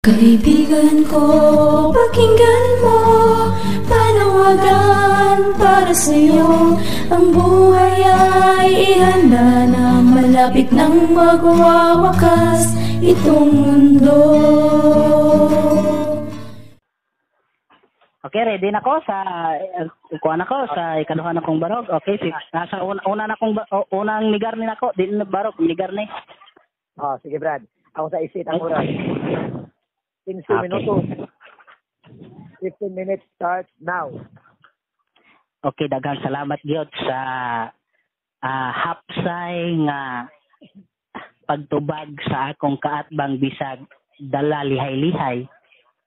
Kaibigan ko, pakinggan mo, panawagan para sa'yo. Ang buhay ay ihanda na, malapit nang magwawakas itong mundo. Okay, ready na ko sa kuan ako sa ikaduha na kong barog. Okay, si, nasa una na kong unang ligar ni nako, di na barog, ligar ni. Oh, sige Brad. Ako sa isit ang oras. 15 minutos. 15 minutes starts now. Okay, daghang salamat gyud sa hapsay nga pagtubag sa akong kaatbang bisag dala lihay-lihay,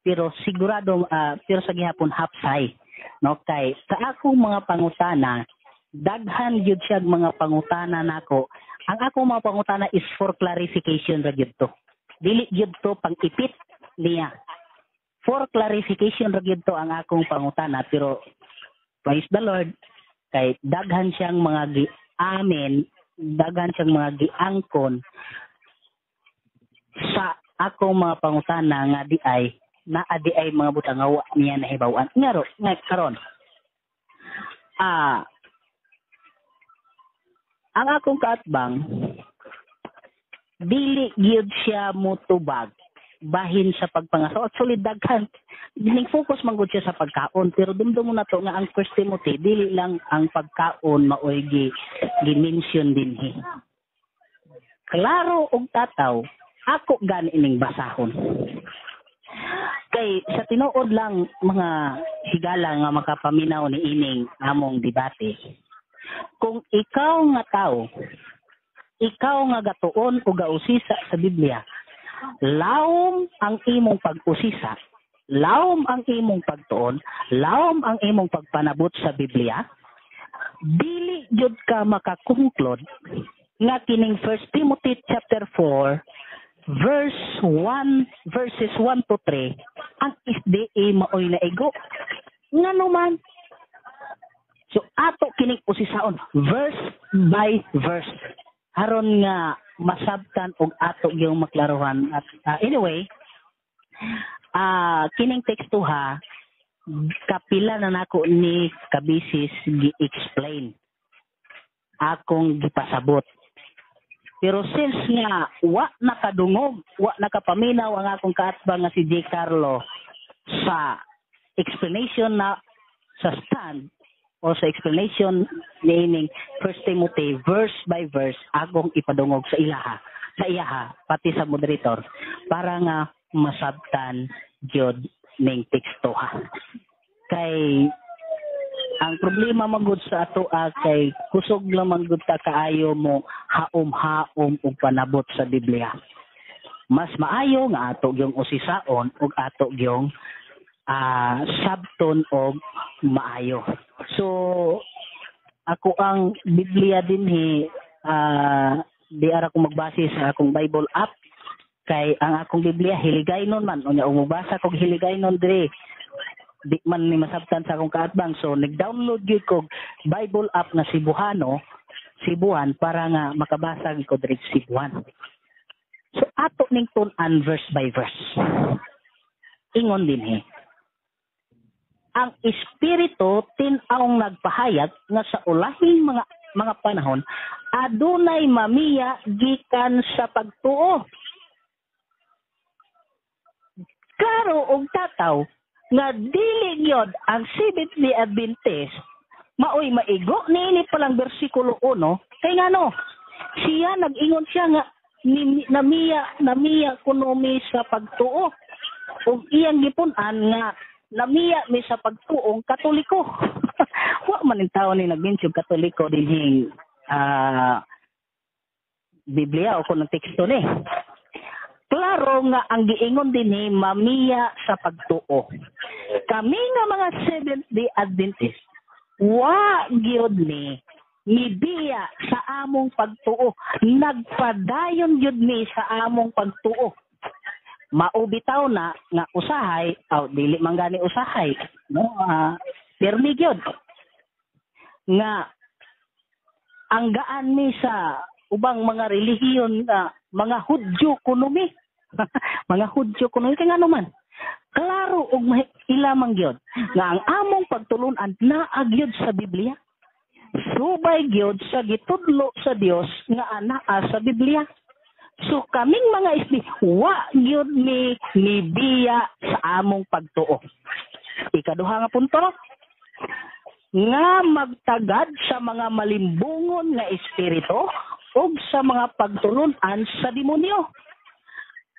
pero sigurado pero sa gihapon hapsay, no, kay sa akong mga pangutana, daghan gyud siya mga pangutana nako. Ang akong mga pangutana is for clarification ra gyud to, dili gyud to pang-ipit niya. For clarification ra gyud to ang akong pangutana, pero praise the Lord kay daghan siyang mga giamen, daghan siyang mga giangkon sa akong mga pangutana nga di ay naa di ay mga butang nga wa niya nahibaw-an. Ngaro nga karon ang akong kaatbang dili gyud siya motubag bahin sa pagpangasawa. Actually, daghan ning focus man gud siya sa pagkaon, pero dumdum mo na to nga ang First Timothy dili lang ang pagkaon maoy gi gi-mention dinhi. Klaro og tataw, ako gani ining basahon. Kay sa tinuod lang, mga higala nga makapaminaw ni ining among debate. Kung ikaw nga tao, ikaw nga gatuon o gausisa sa Biblia, lawom ang imong pag-usisa, lawom ang imong pagtuon, lawom ang imong pagpanabot sa Biblia, dili jud ka makakonklud nga kining 1 Timothy chapter 4 verse 1 verses 1 to 3 ang SDA maoy naigo. Ngano man? So ato kining usisaon verse by verse aron nga masabtan og ato gyung maklaruhan. At anyway, kining teksto ha, kapila na nako ni kabisis gi-explain, akong gipasabot, pero since nga wa nakadungog, wa nakapaminaw ang akong kaatbang nga si J. Carlo sa explanation na sa stand o sa explanation niining 1 Timothy verse by verse, akong ipadungog sa ilaha pati sa moderator para nga masabtan gyud ning teksto ha. Kay ang problema magud sa ato kay kusog lang man gud ta kaayo mo haom-haom og panabot sa Biblia. Mas maayo nga ato gyung usisaon ug ato gyung sabton og maayo. So ako ang Biblia dinhi, di ara ko magbase sa akong Bible app kay ang akong Biblia Hiligaynon man. Unya ug mogbasa kog Hiligaynon diri, di man ni masabtan sa akong kaatbang. So nag-download gyud kog Bible app nga Cebuano, Cebuan, para nga makabasa gyud ko diri Cebuan. So ato ning tun-an verse by verse. Ingon dinhi, ang Espiritu tin-awng nagpahayag nga sa ulahing mga panahon adunay mamiya gikan sa pagtuo. Klaro og tataw nga dili gyud ang Seventh Day Adventist maoy maigo niini palang bersikulo 1, kay ngano siya nag-ingon siya nga namiya kuno mi sa pagtuo, ug iyang gipun-an nga namiya mi sa pagtuong Katoliko. Wa man ning tawo ni nag-mention Katoliko dinhing Biblia o kun teksto ni. Klaro nga ang giingon dinhi mamiya sa pagtuo. Kami nga mga Seventh Day Adventist wa gyud ni mibiya sa among pagtuo. Nagpadayon gyud mi sa among pagtuo. Maubitaw na nga usahay aw dili man gani usahay, no, pirmi gyud nga ang gaan mi sa ubang mga relihiyon nga mga Hudyo kuno mi. Mga Hudyo kuno kay ngano man. Klaro og ila man gyud nga ang among pagtulunan naa gyud sa Biblia. Subay gyud sa gitudlo sa Dios nga anaa sa Biblia. So kaming mga isdi, wa gyud mi nibiya sa among pagtuo. Ikaduha nga punto, nga magtagad sa mga malimbungon nga espiritu ug sa mga pagtulunan sa demonyo.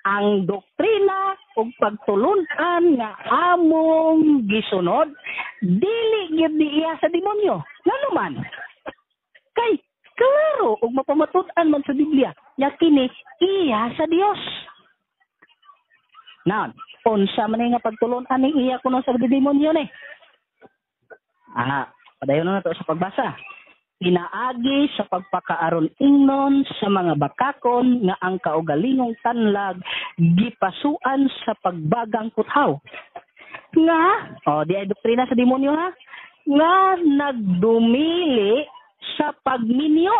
Ang doktrina ug pagtulunan nga among gisunod dili gyud niya sa demonyo. Ngano man? Kay klaro ug mapamatud-an man sa Biblia nga kini iya sa Dios. Now, unsa man nga pagtulunan ning iya kuno sa demonyo ni? Padayon na nato sa pagbasa. Pinaagi sa pagpakaaron ingnon sa mga bakakon nga ang kaugalingong tanlag gipasuan sa pagbagang kuthaw. Nga, di ay doktrina sa demonyo ha, nga nagdumili sa pagminyo.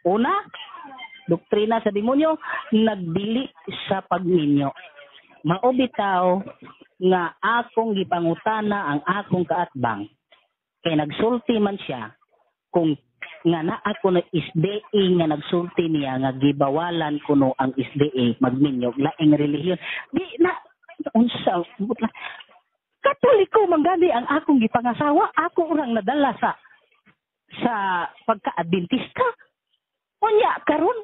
Una, doktrina sa demonyo, nagdili sa pagminyo. Mao bitaw nga akong gipangutana ang akong kaatbang. Kay nagsulti man siya kung nga naa kuno SDA nga nagsulti niya nga gibawalan kuno ang SDA magminyo laing relihiyon. Di na unsa Katoliko man gani ang akong gipangasawa, ako orang nadala sa pagka-Adventista. Unya karon,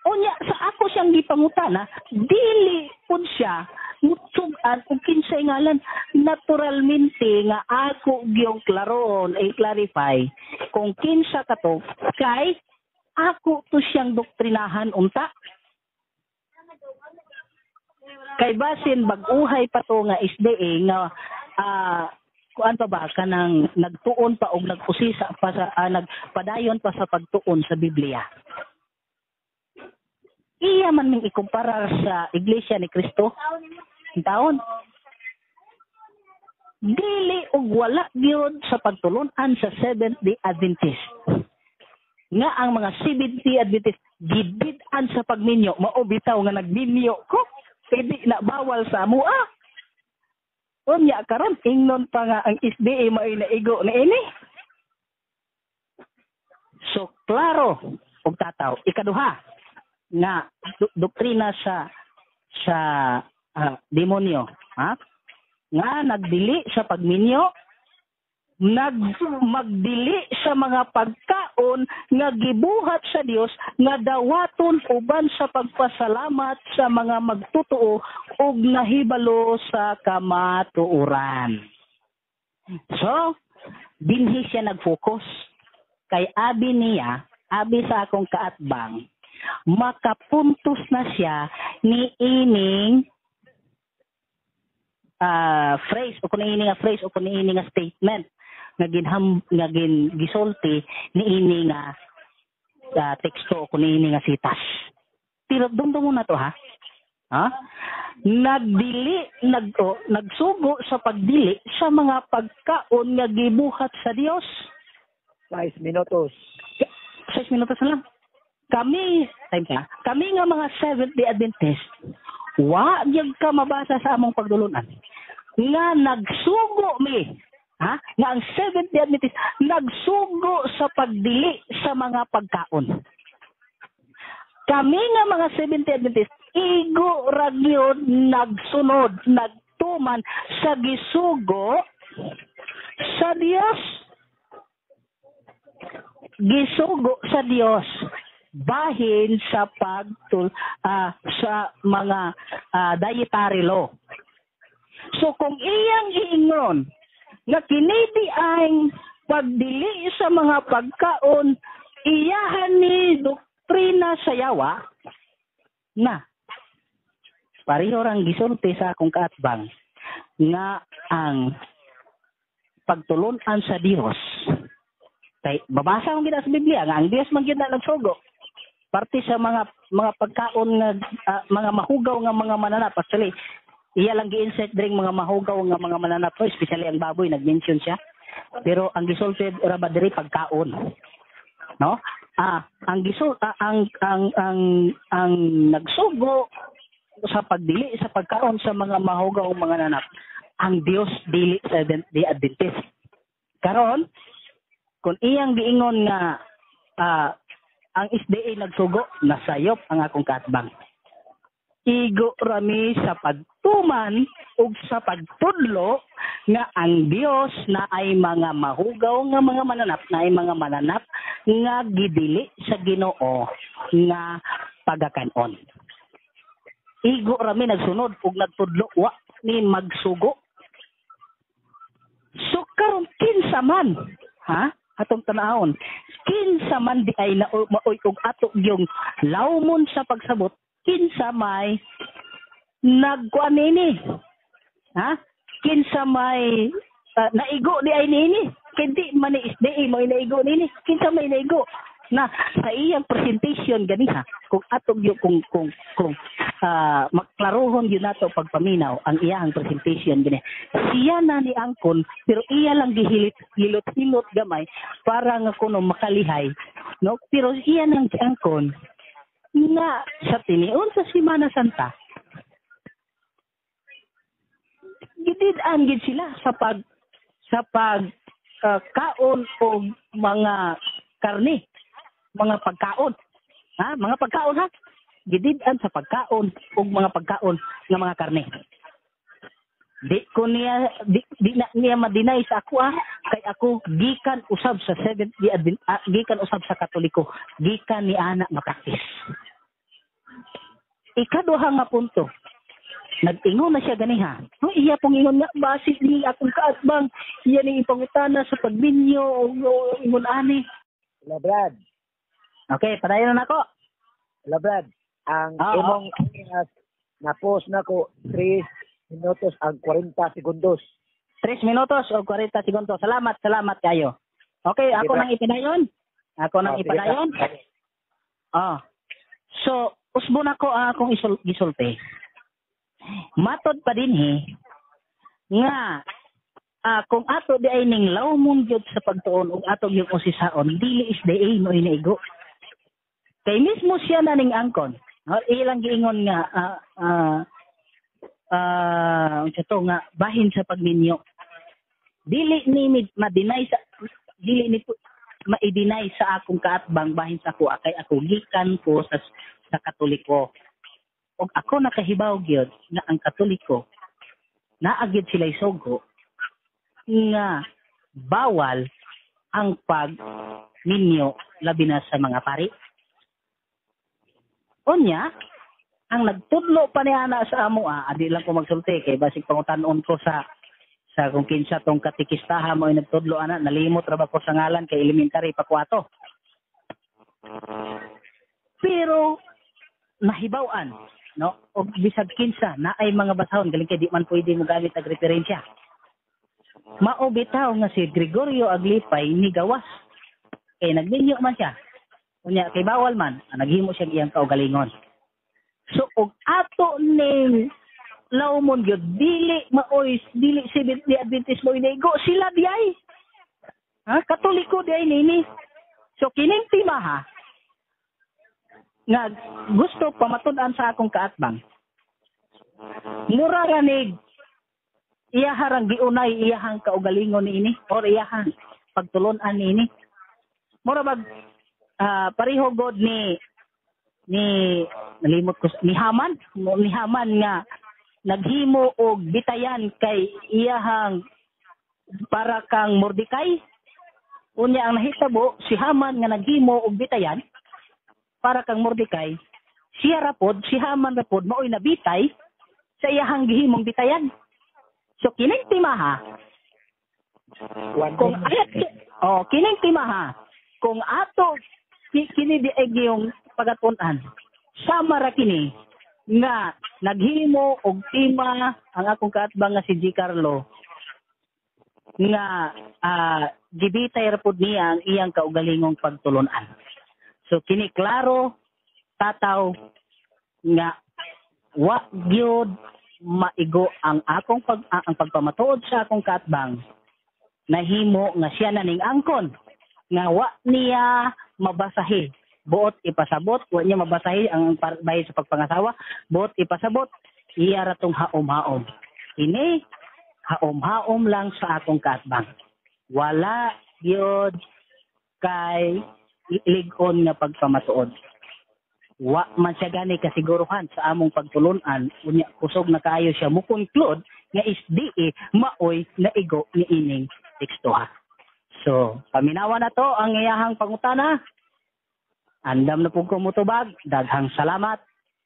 unya sa ako siyang gipangutana, dili pud siya mutsug-an og kinsay ngalan. Naturalmente nga ako gyung klaroon, i-clarify kung kinsa kato kay ako to siyang doktrinahan unta. Kay basin bag-uhay pa to nga SDA nga kuan pa ba kanang nagtuon pa og nagusisa pa sa nagpadayon pa sa pagtuon sa Biblia. Iya man ming ikumpara sa Iglesia ni Kristo taon. Dili og wala gyud sa pagtulun-an sa Seventh-day Adventist. Nga ang mga Seventh-day Adventist gibid-an sa pagminyo, mao bitaw nga nagminyo ko. Pwede na bawal sa amoa. Unya karon ingnon pa nga ang SDA mao'y naigo ni ini. So klaro og tataw. Ikaduha nga doktrina sa demonyo, ha? Nga nagdili sa pagminyo, magdili sa mga pagkaon nga gibuhat sa Dios nga dawaton uban sa pagpasalamat sa mga magtotoo ug nahibalo sa kamatuoran. So, dinhi siya nag-focus. Kay abi niya, abi sa akong kaatbang, makapuntos na siya ni ining phrase o kung ini nga phrase o kung ini nga statement nga ginham nga gisulti ni ini nga teksto o kung ini nga sitas. Pero dumdum mo na to ha. Ha? Nagdili nagsugo sa pagdili sa mga pagkaon nga gibuhat sa Dios. 6 minutos. 6 minutos na lang. Kami, time ka. Kami nga mga Seventh-day Adventist, wa gyud ka mabasa sa among pagdulunan nga nagsugo mi, ha? Nga ang Seventh-day Adventist nagsugo sa pagdili sa mga pagkaon. Kami nga mga Seventh-day Adventist igo ra gyud nagsunod, nagtuman sa gisugo sa Dios. Gisugo sa Dios bahin sa pagtul sa mga dietary law. So kung iyang iingon nga kinidi ang pagdili sa mga pagkaon iyahan ni doktrina sa yawa na pareho rang gisulti sa akong kaatbang nga ang pagtulunan sa Dios kay babasa akong gina sa Biblia nga ang Dios man gyud na nagsugo parte sa mga pagkaon nga mga mahugaw nga mga mananap. Actually iya lang gi-insert dring mga mahugaw nga mga mananap, especially ang baboy nag-mention siya. Pero ang gisulti ra ba diri pagkaon. No? Ang gisul ang ang ang ang nagsugo sa pagdili sa pagkaon sa mga mahugaw mga nanap, ang Dios dili Seventh Day Adventist. Karon, kung iyang giingon nga ang SDA nagsugo, nasayop ang akong kaatbang. Igo rami sa pagtuman ug sa pagtudlo nga ang Dios na ay mga mahugaw nga mga mananap, na ay mga mananap nga gidili sa Ginoo nga pagakanon. Igo rami nagsunod ug nagtudlo, wa ni magsugo. So karon kinsa man, ha? Atong tanahon, kinsa man di ay na maoy og ato yung lawmon sa pagsabot, kinsa may nagkuan nini? Ha? Kinsa may naigo di ay nini? Kay di man ni SDA mo naigo nini. Kinsa may naigo? Na sa iyang presentation ganiha, kung atong yung kung maklarohon yun nato pagpaminaw ang iyang presentation gani, siya na ni angkon pero iya lang gihilit hilot-hilot gamay para nga kuno makalihay, no? Pero iya nang giangkon nga sa tinion sa Semana Santa gidid-an gid sila sa pag kaon og mga karne, mga pagkaon. Ha? Mga pagkaon, ha? Gidid-an sa pagkaon og mga pagkaon nga mga karne. Di ko niya di na niya ma-deny sa ako, ha? Kay ako gikan usab sa Seventh Day Advent, gikan usab sa Katoliko, gikan ni ana nga practice. Ikaduha nga punto. Nag-ingon na siya ganiha. No, iya pong ingon nga basis ni akong kaatbang, iya ni ipangutana sa pagminyo og ingon ani. Hello, Brad. Okay, padayon na nako. Hello, Brad. Ang imong na-post nako 3 minutos ang 40 segundos. 3 minutos o 40 segundos. Salamat, salamat kayo. Okay, ako nang ipadayon. Ako nang ipadayon. So, usbo nako ang akong gisulti. Matod pa dinhi nga kung ato di ay ning lawmon gyud sa pagtuon ug ato gyud usisaon, dili SDA mo inaigo. Kay mismo siya na ning angkon. No, ilang giingon nga unsa to nga bahin sa pagminyo. Dili ni ma-deny sa dili ni ma-deny sa akong kaatbang bahin sa ako kay ako gikan ko sa Katoliko. Og ako nakahibaw gyud nga ang Katoliko naa gyud sila'y sugo nga bawal ang pagminyo labi na sa mga pari. Unya, ang nagtudlo pa ni ana sa amo, adi lang ko magsulti kay basig pangutan-on ko sa kung kinsa tong katikistaha mo ay nagtudlo ana, nalimot ra ba ko sa ngalan kay elementary pa ko ato. Pero nahibaw-an, no? Og bisag kinsa na ay mga basahon galing kay di man pwede mo gamit og referensya. Mao bitaw nga si Gregorio Aglipay ni gawas kay nagminyo man siya. Unya kay bawal man, naghimo siya iyang kaugalingon. So og ato ning lawmon gyud dili maoy dili Seventh Day Adventist mo inaigo sila diay. Ha, Katoliko diay nini. So kining timaha nga gusto pamatud-an sa akong kaatbang. Mura ra nig iyaharang giunay iyahang kaugalingon niini or iyahang pagtulon-an niini. Mura bag pareho god ni nalimot ko ni Haman nga naghimo og bitayan kay iyahang para kang Mordecai. Unya ang nahitabo si Haman nga naghimo og bitayan para kang Mordecai, siya rapod, si Haman rapod maoy nabitay sa iyahang gihimong bitayan. So kining timaha kung kining timaha kung ato kini di ay yung pagatun-an, sama ra kini nga naghimo og tima ang akong kaatbang nga si G. Carlo nga gibitay ra pud niya ang iyang kaugalingong pagtulon-an. So kini klaro tataw nga wa gyud maigo ang akong ang pagpamatuod sa akong kaatbang nahimo nga siya na ning angkon nga wa niya mabasahi. Buot ipasabot, wa niya mabasahi ang bahin sa pagpangasawa, buot ipasabot, iya ra tong haom-haom. Ini haom-haom lang sa akong kaatbang. Wala gyud kay lig-on nga pagpamatuod. Wa man siya gani kasiguruhan sa among pagtulunan, unya kusog na kaayo siya mo conclude nga SDA maoy naigo ni ining teksto ha. So, paminawa na to ang iyahang pangutana. Andam na pud ko motubag, daghang salamat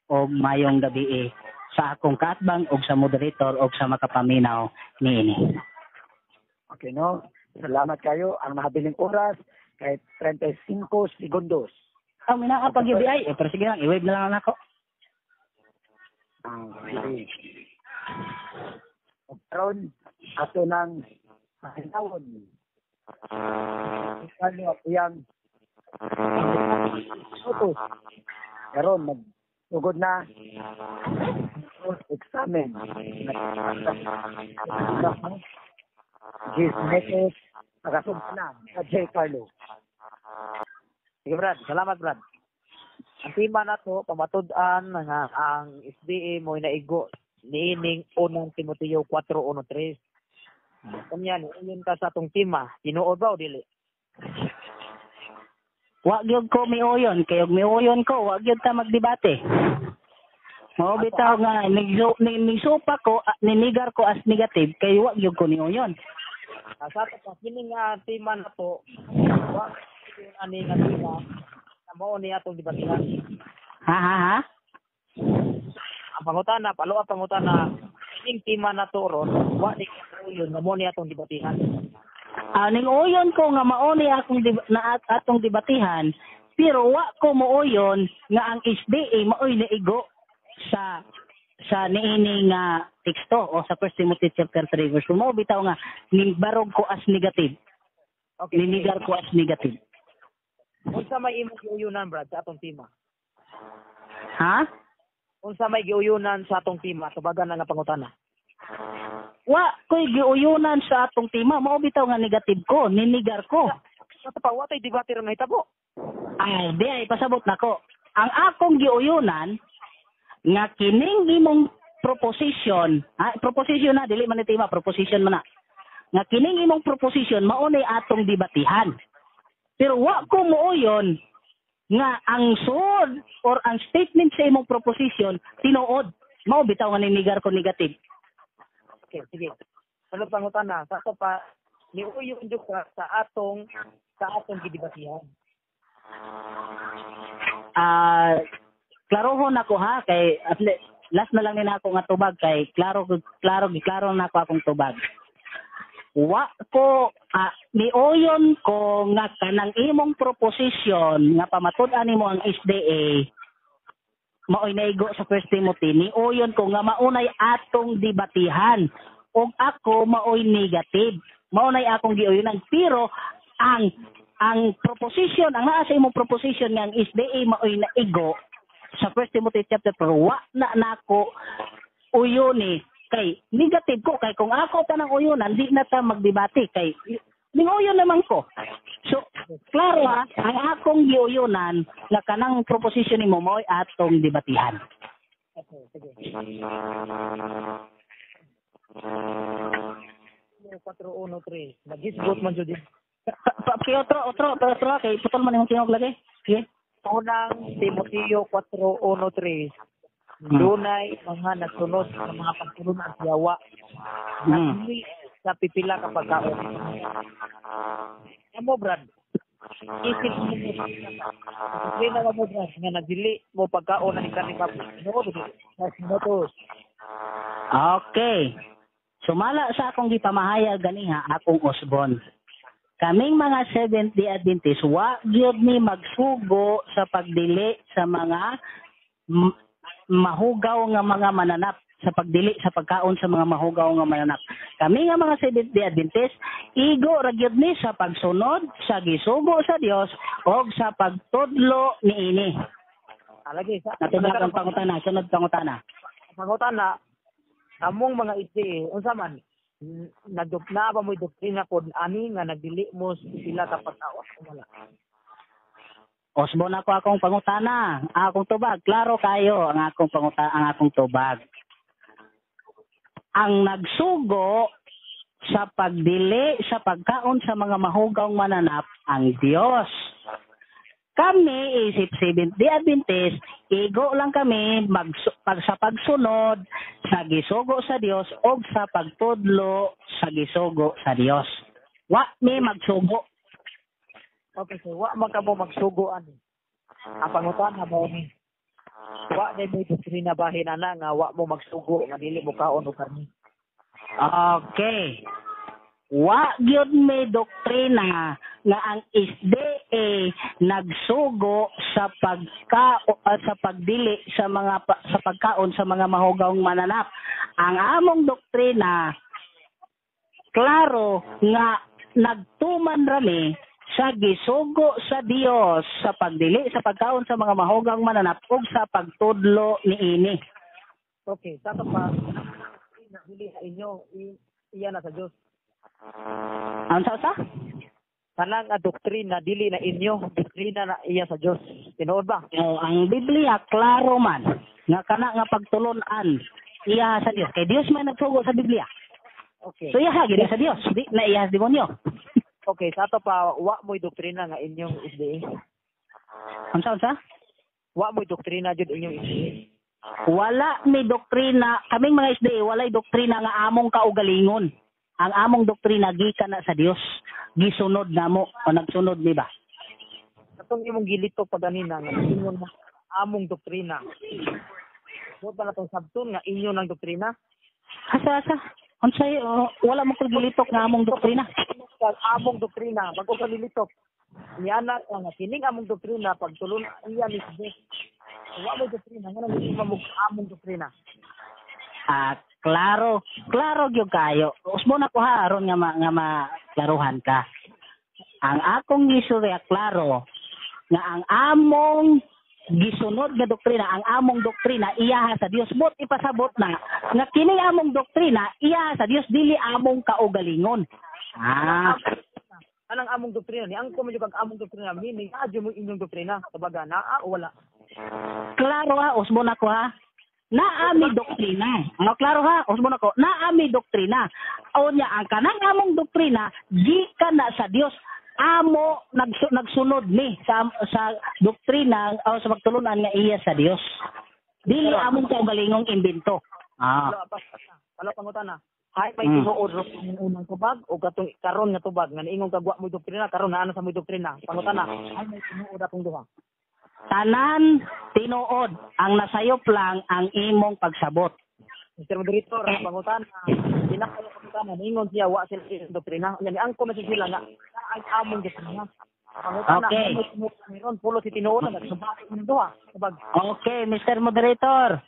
og mayong gabi sa akong kaatbang og sa moderator og sa makapaminaw niini. Okay, no? Salamat kayo. Ang nahabiling oras kay 35 segundos. Ah, minaa pag UBI. Eh, pero sige lang, i-wave na lang nako. Sige. Ug karon ato nang pahinawon. Ano iyang utos. Karon magsugod na examen. 10 minutos, nakasugod na sa J. Carlo. Sige, Brad, salamat, Brad. Ang tema nato pamatud-an nga ang SDA mo naigo niining Unang Timoteo 4:1-3. Unya niingon ka sa atong tema, tinuod ba o dili? Wa gyud ko miuyon, kay og miuyon ko, wa gyud ta magdebate. Mao bitaw nga nigsupa ko, ninigar ko as negative kay wa gyud ko niuyon. Sa ato pa kini nga tema nato, wa ani nga tema na mao ni atong debatihan. Ha ha ha. Ang pangutana, palo ang pangutana, kining tema nato ron, wa ni uyon nga mao ni atong debatihan. Ning uyon ko nga mao ni akong atong debatihan, pero wa ko mooyon nga ang SDA maoy naigo sa niini nga teksto o sa 1 Timothy chapter 3 verse 2. Mao bitaw nga nibarog ko as negative. Okay. Ninigar ko as negative. Unsa may imong giuyunan, Brad, sa atong tema? Ha? Unsa may giuyunan sa atong tema? Tubagan na nga pangutana. Wa ko'y giuyunan sa atong tema. Mao bitaw nga negative ko, ninigar ko. Sa pa wa tay debate ron nahitabo. Ay, di ay pasabot nako. Ang akong giuyunan nga kining imong proposition, proposition na dili man ni tema, proposition man na. Nga kining imong proposition mao nay atong debatihan. Pero wa ko mooyon nga ang sud or ang statement sa imong proposition tinuod. Mao bitaw nga ninigar ko negative. Okay, sige. Ano pangutana? Sa ato pa niuyon jud ka sa atong gidebatihan. Klarohon ako ha kay at last na lang ni nako nga tubag kay klaro na ako akong tubag. Wa ko nioyon ko nga kanang imong proposition nga pamatud-an nimo ang SDA maoy naigo sa 1 Timothy, nioyon ko nga maunay atong debatihan og ako maoy negative, maunay akong giuyonan, pero ang proposition, ang naa sa imong proposition nga ang SDA maoy naigo sa 1 Timothy chapter 4, wa na nako uyoni kay negative ko, kay kung ako pa nang uyunan di na ta magdebate kay ninguyon naman ko. So klaro ha, ang akong giuyunan nga kanang proposition nimo maoy atong debatihan. Okay, sige. 4:1-3. Nagisgot man jud. Kay otro kay putol man imong tingog lagi. Sige. Unang Timoteo 4:1-3. Dunay mga nagsunod sa mga pagtulunan sa yawa. Nagdili sa pipila ka pagkaon. Amo, Brad. Isip mo mo mo, Brad, nga nagdili mo pagkaon ani karne baboy. Minutos. Okay. Sumala sa akong gipamahayag ganiha akong usbon. Kaming mga Seventh-day Adventist wa gyud ni magsugo sa pagdili sa mga mahugaw nga mga mananap, sa pagdili sa pagkaon sa mga mahugaw nga mananap. Kami nga mga Seventh-day Adventist, igo ra gyud ni sa pagsunod sa gisugo sa Dios og sa pagtudlo niini. Alagi sa natubag ang pangutana, sunod pangutana. Pangutana, among mga SDA unsa man nagdupna ba mo'y doktrina pod ani nga nagdili mo sila ka pagkaon wala? Usbon ako akong pangutana, akong tubag. Klaro kayo ang akong ang akong tubag. Ang nagsugo sa pagdili sa pagkaon sa mga mahugawng mananap ang Dios. Kami isip Seventh-day Adventist, igo lang kami sa pagsunod sa gisugo sa Dios og sa pagtudlo sa gisugo sa Dios. Wa mi magsugo. Okay, so wa man kamo magsugo ani. Ang pangutana mo ni, wa na mo doktrina bahin ana nga wa mo magsugo nga dili mo kaon og karne? Okay. Wa gyud may doktrina nga ang SDA nagsugo sa sa pagdili sa mga sa pagkaon sa mga mahugawng mananap. Ang among doktrina klaro nga nagtuman rami sa gisugo sa Dios sa pagdili sa pagkaon sa mga mahugawng mananap ug sa pagtudlo niini. Okay, sa ato pa dili sa inyo, iya na sa Dios. Ang sa? Kanang nga doktrina dili na inyo, doktrina na iya sa Dios. Tinuod ba? Oh, ang Biblia klaro man nga kana nga pagtulon-an iya sa Dios. Kay Dios may nagsugo sa Biblia. Okay. So iya gid sa Dios, di na iya sa demonyo. Okay, sa ato pa wa mo'y doktrina nga inyong SDA. Unsa unsa? Wa mo'y doktrina jud inyong SDA. Wala may doktrina, kaming mga SDA walay doktrina nga among kaugalingon. Ang among doktrina gikan na sa Dios. Gisunod namo o nagsunod ni ba? Katong imong gilitok pa ganina nga ingon mo among doktrina. Mo ba natong sabton nga inyo ng doktrina? Asa asa? Unsay wala mo ko gilitok nga among doktrina. Among doktrina, bago ka lilitok. Niana ka nga kining among doktrina pagtulon iya ni Dios. Wa mo doktrina nga nang mo among doktrina. Ah, klaro, klaro gyud kayo. Usbon ako ha aron nga nga maklaruhan ka. Ang akong gisurya klaro nga ang among gisunod nga doktrina, ang among doktrina iya sa Dios. But ipasabot na nga kining among doktrina iya sa Dios, dili among kaugalingon. Ah, Anang among doktrina ni angko man jud kag among doktrina, meaning adyo mo inyong doktrina, kabaga naa o wala? Klaro ha, usbon ako ha. Naa mi doktrina. Ano, klaro ha, usbon ako. Naa mi doktrina. O niya ang kanang among doktrina gikan na sa Dios. Amo nagsunod ni sa doktrina o sa pagtulunan nga iya sa Dios. Dili among kaugalingong imbento. Ah. Wala pangutana. Hay may tinuod ro ang unang tubag o katong karon nga tubag nga niingon kag wa mo doktrina karon naa na sa mo doktrina. Pangutana, hay may tinuod atong duha? Tanan tinuod, ang nasayop lang ang imong pagsabot. Mr. Moderator, ang pangutana, pinakayo pangutana, niingon siya wa sila inyong doktrina. Nya niangko man sila nga ang among doktrina. Pangutana, Okay. may tinuod meron pulo si tinuod na nagsubay inyong duha. Tubag. Okay, Mr. Moderator.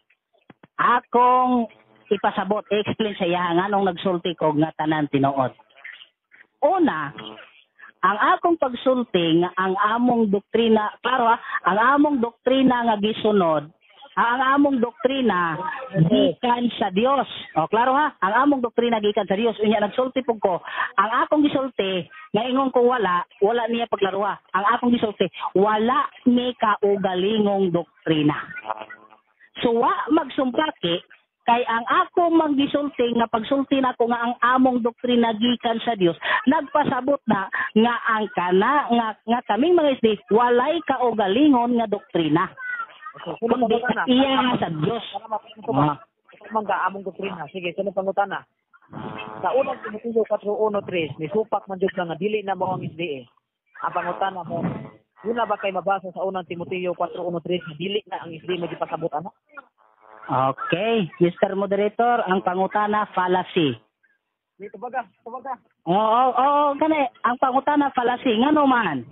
Akong ipasabot, i-explain sa iya nganong nagsulti ko nga tanan tinuod. Una, ang akong pagsulti nga ang among doktrina, klaro ha, ang among doktrina nga gisunod, ang among doktrina gikan sa Dios. O klaro ha, ang among doktrina gikan sa Dios. Unya nagsulti pug ko, ang akong gisulti nga ingon ko wala, wala niya paglaruha. Ang akong gisulti, wala ni kaugalingong doktrina. So wa magsumpaki kay ang ako manggisulti nga pagsulti nako nga ang among doktrina gikan sa Dios, nagpasabot na nga ang kana nga kaming mga SDA walay kaugalingon nga doktrina. Okay, kundi iya sa Dios. Man ka among doktrina. Sige, sunod pangutana. Sa unang Timoteo 4:1-3, nisupak man jud ka nga dili na mao ang SDA. Ang pangutana mo, yun na ba kay mabasa sa unang Timoteo 4:1-3 nga dili na ang SDA mo gipasabot ana? Okay, Mr. Moderator, ang pangutana fallacy. Di tubaga, tubaga. Oo, oo, gani, ang pangutana fallacy ngano man?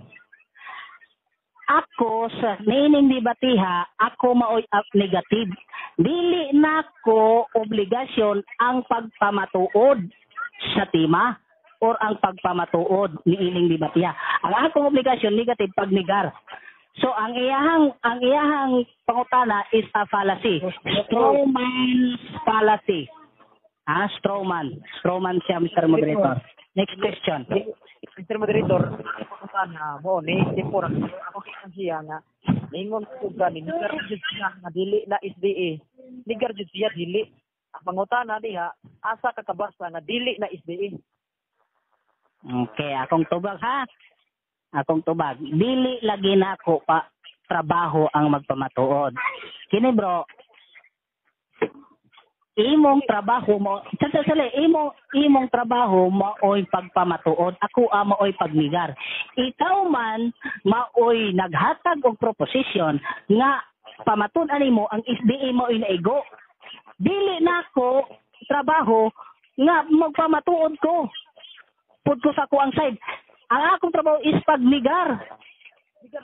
Ako sa niining debatiha, ako maoy negative. Dili nako obligasyon ang pagpamatuod sa tema or ang pagpamatuod niining debatiha. Ang akong obligasyon negative pagnegar. So ang iyahang pangutana is a fallacy. Strawman fallacy. Ah, strawman. Strawman siya, Mr. Moderator. Next question. Mr. Moderator, pangutana mo ni tipo ra ako kay siya nga ningon ko gani nigar jud siya nga dili na SDA. Nigar jud siya dili. Ang pangutana diha, asa ka kabasa nga dili na SDA? Okay, akong tubag ha. Akong tubag. Dili lagi nako pa trabaho ang magpamatuod. Kini bro, imong trabaho mo, sandali, imong trabaho maoy pagpamatuod, ako maoy pagmigar. Ikaw man maoy naghatag og proposition nga pamatud-an nimo ang SDA maoy naigo. Dili nako trabaho nga magpamatuod ko. Pud ko sa kuang side. Ang akong trabaho is pagmigar.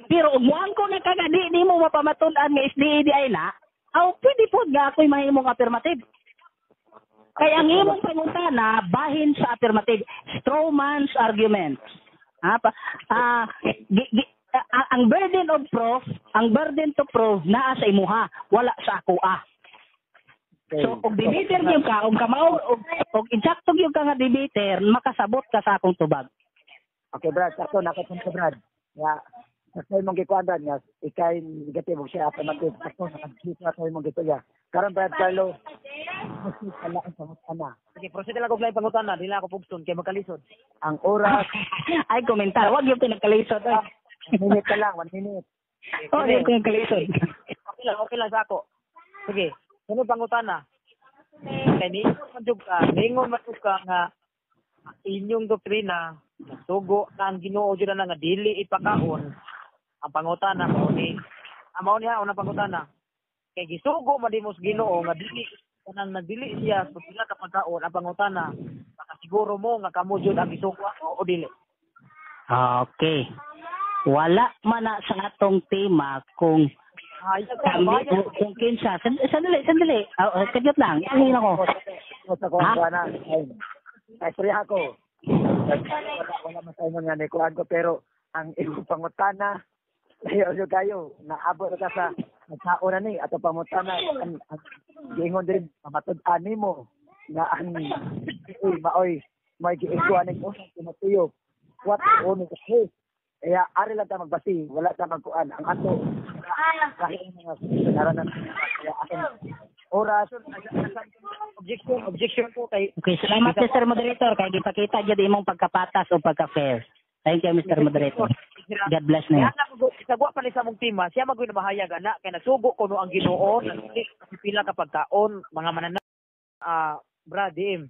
Pero ug moangko na ka nga di nimo mapamatud-an nga SDA di ay na, aw pwede pod nga ako'y mahimong affirmative. Kaya ang imong pangutana bahin sa affirmative, strawman's argument. Ang burden of proof, ang burden to prove naa sa imuha, wala sa ako ah. Okay. So og debater gyud ka, og kamao og insakto gyud ka nga debater, makasabot ka sa akong tubag. Okay, Brad. Sakto, nakapunta, Brad. Ya, sakto imong gikuan, Brad, nga ikay negative ug siya affirmative. Sakto, nakakita sa imong gituya. Karon, Brad Carlo, proceed pala ang pangutana. Sige, proceed lang og lain pangutana, dili ako pugson kay magkalisod. Ang oras, Ay komentar, wag yung pinagkalisod. Oy. 1 minute ka lang, 1 minute. Oh, yung pinagkalisod. Okay lang sa ako. Sige, sunod pangutana. Kay niingon man jud ka, niingon man jud ka nga inyong doktrina nagsugo na ang Ginoo jud na nga dili ipakaon. Ang pangutana mao ni, ang mao ni ha, unang pangutana. Kay gisugo man nimo sa Ginoo nga dili kanang nagdili siya sa pila ka pagkaon, ang pangutana, makasiguro mo nga kamo jud ang gisugo ako o dili? Okay. Wala man na sa atong tema kung kami, kung kinsa. Sandali. Kadyot lang. Ingin ako. Sa kuan na. Ay, sorry ako. Wala man sa inyo nga ni kuan ko, pero ang imong pangutana, layo jud kayo, naabot ka sa nagkaon na ni ato pangutana, ang giingon din pamatud-an nimo nga ang maoy may giingon ning usang Timoteo 4:1. Kaya ari lang ta magbasi, wala ta magkuan. Ang ato kahit mga saranan kaya atong oras objection ko kay. Okay, salamat Mr. Moderator kay gipakita gyud imong pagkapatas o pagka-fair. Thank you Mr. Moderator. God bless niyo. Sagwa pa ni sa mong tema, siya magoy na mahayag ana kay nagsugo kuno ang Ginoo, nagpila ka pagkaon, mga manana Brad DM.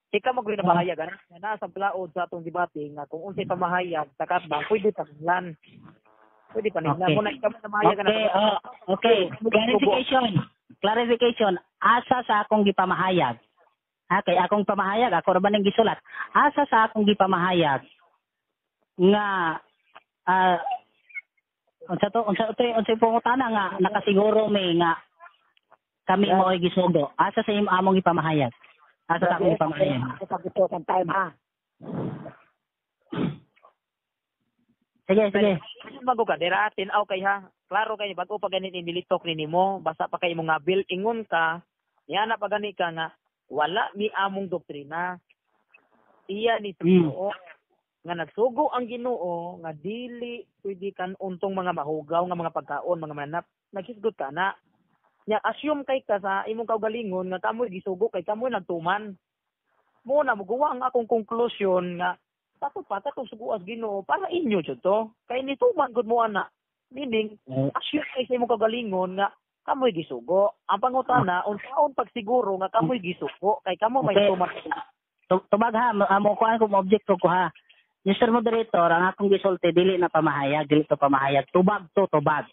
Ikaw magoy na mahayag ana, na sa plaod sa atong debate nga kung unsay pamahayag sa katbang pwede paninglan. Pwede paninglan. Okay. Kung ikaw na mahayag ana. Okay, okay. Clarification. Asa sa akong gipamahayag? Okay, akong pamahayag, ako ra ba ning gisulat? Asa sa akong gipamahayag nga unsa to, unsa pangutana nga nakasiguro mi nga kami mo'y gisugo? Asa sa imong among gipamahayag? Asa sa akong gipamahayag? Ito ang time ha. Sige. Bago ka dira tin-aw kay ha. Klaro kay bago pa ganit inilitok ni nimo, basta pa kay imong ngabil ingon ka, niana pa gani ka nga wala mi among doktrina. Iya ni Ginoo nga nagsugo ang Ginoo nga dili pwede kan untong mga mahugaw nga mga pagkaon, mga mananap. Naghisgot ka na. Nya assume kay ka sa imong kaugalingon nga kamoy gisugo kay kamoy nagtuman. Mo na muguwa ang akong conclusion nga takot pa takot suguas Ginoo para inyo jud to. Kay nituman gud mo ana. Meaning assume kay sa imong kaugalingon nga kamoy gisugo. Ang pangutana unsaon pagsiguro nga kamoy gisugo kay kamo may tuman. Tubag ha, amo ko ang object ko ha. Mr. Moderator, ang akong gisulti dili na pamahayag, dili to pamahayag. Tubag to, tubag.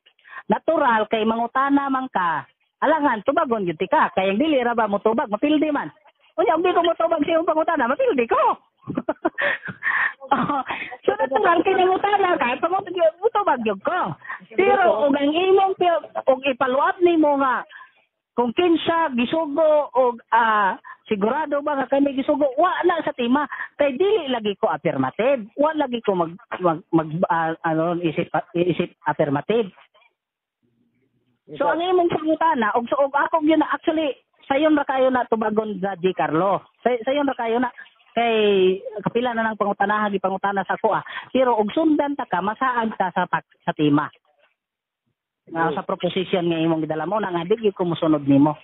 Natural kay mangutana man ka. Alangan tubagon gyud ka kay ang dili ra ba mo tubag, mapildi man. Unya di ko mo tubag sa imong pangutana, mapildi ko. So natural kay nangutana ka, pangutana gyud ko. Pero og ang imong og ipaluap nimo nga kung kinsa gisugo og sigurado ba nga kami gisugo, wa na sa tema kay dili lagi ko affirmative, wa lagi ko mag isip affirmative. So ang imong pangutana og so og ako gyud na actually sayon ra kayo na tubagon sa G Carlo. Sayon ra kayo na. Kay kapila na nang pangutanahan, gipangutana sa ako ah. Pero og sundan ta ka, masaag ta sa tema. Nga sa proposition nga imong gidala mo na nga di gyud ko mosunod nimo.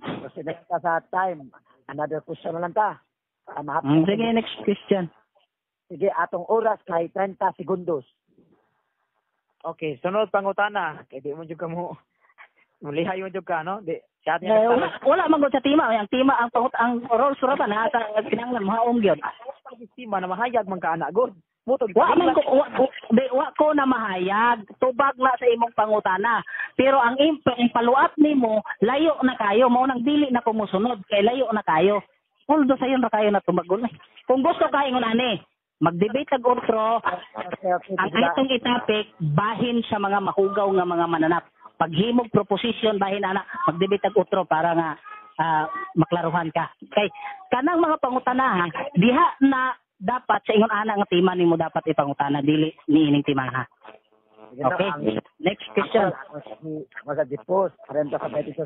Kasi na ta sa time. Another question na lang ta. Para mahapit. Sige, next question. Sige, atong oras kay 30 segundos. Okay, sunod pangutana. Kay di mo jud ka mo mulihay mo jud ka, no? Di siya Eh, wala man gud sa tema. Ang tema ang pangut ang role suraban ha sa kinahanglan mohaom gyud. Tema na mahayag man ka ana god. Mutog Wa man ko wa ko na mahayag. Tubag na sa imong pangutana. Pero ang paluap nimo layo na kayo, mao nang dili na ko mosunod kay layo na kayo. Although sayon ra kayo na tubag eh. Kung gusto ka ingon ani, mag-debate tag otro, Okay. ang Sige ba? atong itapik bahin sa mga mahugaw nga mga mananap. Paghimog proposition bahin ana, mag-debate tag otro para nga maklaruhan ka. Kay kanang mga pangutana diha na dapat sa ingon ana nga tema nimo dapat ipangutana, dili niining tema ha. Sige na, Okay. Next question. Ako sa dispose, 30 sa 22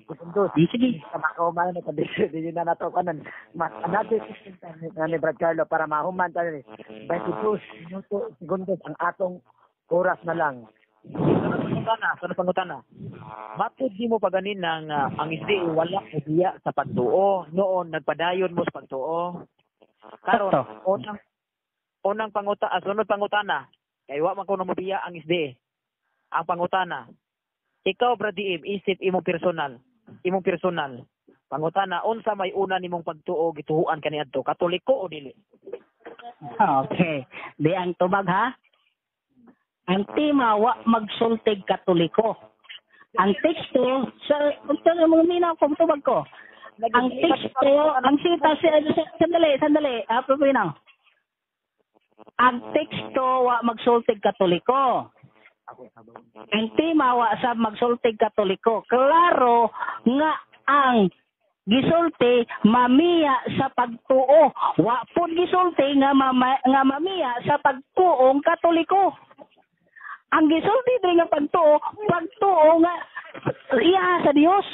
segundos. Sige. Sa makahuman na di na nato kanan. Mas another question time na ni Brad Carlo para mahuman tayo ni 22 minuto segundos ang atong oras na lang. Sunod pangutana, sunod pangutana. Matud nimo pa ganin nga ang SDA wala mobiya sa pagtuo. Noon nagpadayon mo sa pagtuo. Karon Sakto. unang unang panguta, sunod pangutana. Kay wa man kuno mobiya ang SDA. Ang pangutana. Ikaw, Brad DM, isip imong personal. Imong personal. Pangutana, unsa may una nimong pagtuo gituhuan kaniadto? Katoliko o dili? Okay. Di ang tubag ha. Ang tema wa magsultig Katoliko. Ang teksto sa sa mga minaw ko tubag ko. Ang teksto, ang sita si sandali, sandali, ah, Pipinaw. Ang teksto wa magsultig Katoliko. Ang tema wa sa magsultig Katoliko. Klaro nga ang gisulti mamiya sa pagtuo. Wa pud gisulti nga mamiya sa pagtuong Katoliko. Ang gisulti diri nga pagtuo, pagtuo nga iya sa Dios.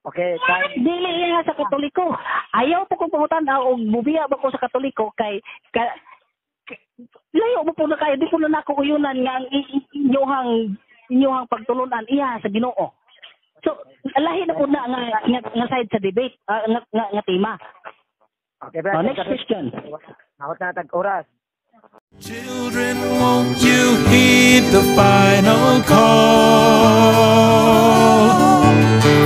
Okay, time. Dili iya sa Katoliko. Ayaw po kong pangutan og mubiya ba ko sa Katoliko kay layo mo po na kayo, di po na nako uyunan nga ang inyuhang pagtulunan iya sa Ginoo. So lahi na po na nga side sa debate nga tema. Okay, Brad. Oh, next question. Nahot na tag oras. Children, won't you heed the final call?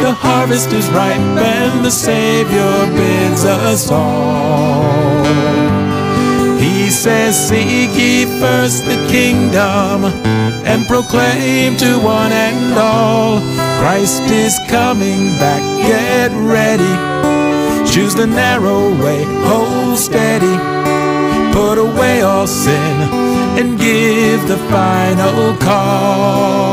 The harvest is ripe and the Savior bids us all. He says, "Seek ye first the kingdom and proclaim to one and all. Christ is coming back, get ready. Choose the narrow way, hold steady. Put away all sin and give the final call."